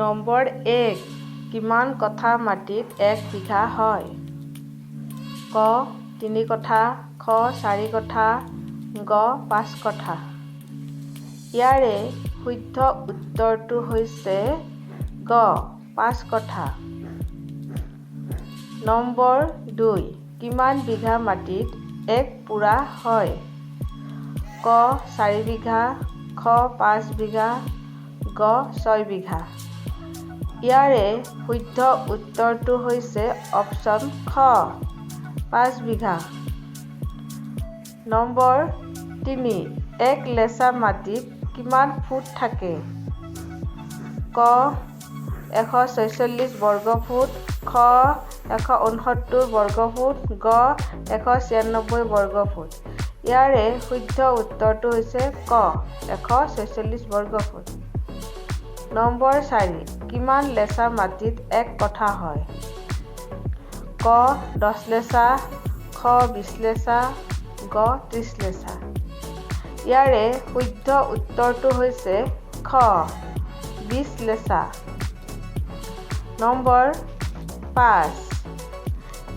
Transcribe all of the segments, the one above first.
Number 1, কিমান কঠা মাটিত 1 বিঘা হয়? ক 3 কঠা, খ 4 কঠা, গ 5 কঠা। ইয়াৰে শুদ্ধ উত্তৰটো হৈছে গ 5 কঠা। নম্বৰ 2, কিমান বিঘা মাটিত 1 পুৰা হয়? ক 4 বিঘা, খ 5 বিঘা, গ 6 বিঘা। ইয়াৰে শুদ্ধ উত্তৰটো হৈছে অপচন খ 5 বিঘা। নম্বৰ 3, 1 লেচা মাটিত কিমান ফুট থাকে? ক 146 বৰ্গফুট, খ 169 বৰ্গফুট, গ 196 বৰ্গফুট। ইয়াৰে শুদ্ধ উত্তৰটো হৈছে ক 146 বৰ্গফুট। নম্বৰ 4, কিমান লেচা মাটিত 1 কঠা হয়? ক 10 লেচা, খ 20 লেচা, গ 30 লেচা। ইয়াৰে শুদ্ধ উত্তৰটো হৈছে খ 20 লেচা। নম্বৰ 5,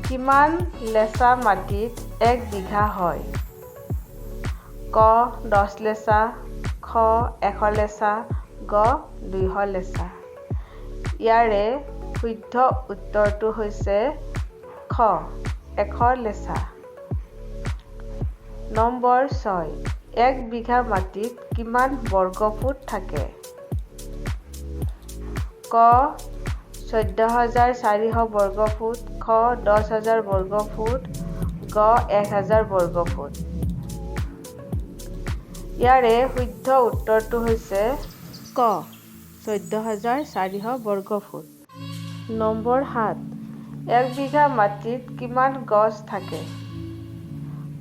কিমান লেচা মাটিত 1 বিঘা হয়? ক 10 লেচা, খ 100 লেচা, গ 200 লেচা। ইয়াৰে শুদ্ধ উত্তৰটো হৈছে খ 100 লেচা। নম্বৰ 6, 1 বিঘা মাটিত কিমান বৰ্গফুট থাকে? ক 14,400 বৰ্গফুট, খ 10,000 বৰ্গফুট, গ 1,000 বৰ্গফুট। ইয়াৰে শুদ্ধ উত্তৰটো হৈছে ক 14,400 বৰ্গফুট। নম্বৰ 7, 1 বিঘা মাটিত কিমান গজ থাকে?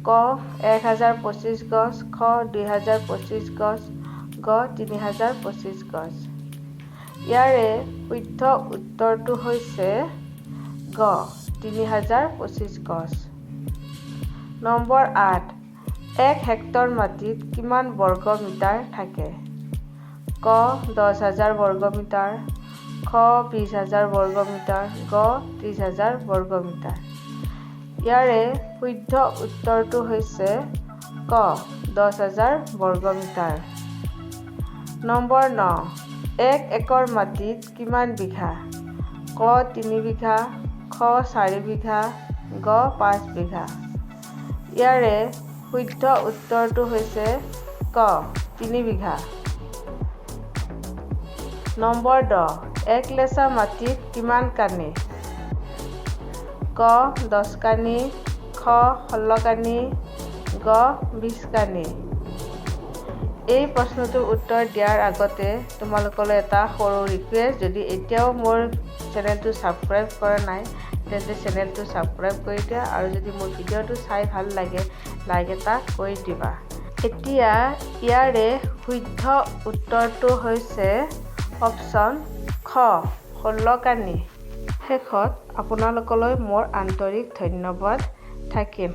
ক 1,025 গজ, খ 2,025 গজ, গ 3,025 গজ। ইয়াৰে শুদ্ধ উত্তৰটো হৈছে গ 3,025 গজ। নম্বৰ 8, 1 হেক্টৰ মাটিত কিমান বৰ্গ মিটাৰ থাকে? ক 10,000 বৰ্গ মিটাৰ, খ 20,000 বৰ্গ মিটাৰ, গ 30,000 বৰ্গ মিটাৰ। ইয়াৰে শুদ্ধ উত্তৰটো হৈছে ক 10,000 বৰ্গ মিটাৰ। নম্বৰ 9, 1 একৰ মাটিত কিমান বিঘা? ক 3 বিঘা, খ 4 বিঘা, গ 5 বিঘা। ইয়াৰে শুদ্ধ উত্তৰটো হৈছে ক 3 বিঘা। নম্বৰ 10, 1 লেচা মাটিত কিমান কানি? ক 10 কানি, খ 16 কানি, গ 20 কানি। এই প্ৰশ্নটোৰ উত্তৰ দিয়াৰ আগতে তোমালোকলৈ এটা সৰু ৰিকুৱেষ্ট, যদি এতিয়াও মোৰ চেনেলটো ছাবস্ক্ৰাইব কৰা নাই, তেন্তে চেনেলটো ছাবস্ক্ৰাইব কৰি দিয়া আৰু যদি মোৰ ভিডিঅ'টো চাই ভাল লাগে, লাইক এটা কৰি দিবা। এতিয়া ইয়াৰে শুদ্ধ উত্তৰটো হৈছে অপচন খ 16 কানি। শেষত আপোনালোকলৈ মোৰ আন্তৰিক ধন্যবাদ থাকিল।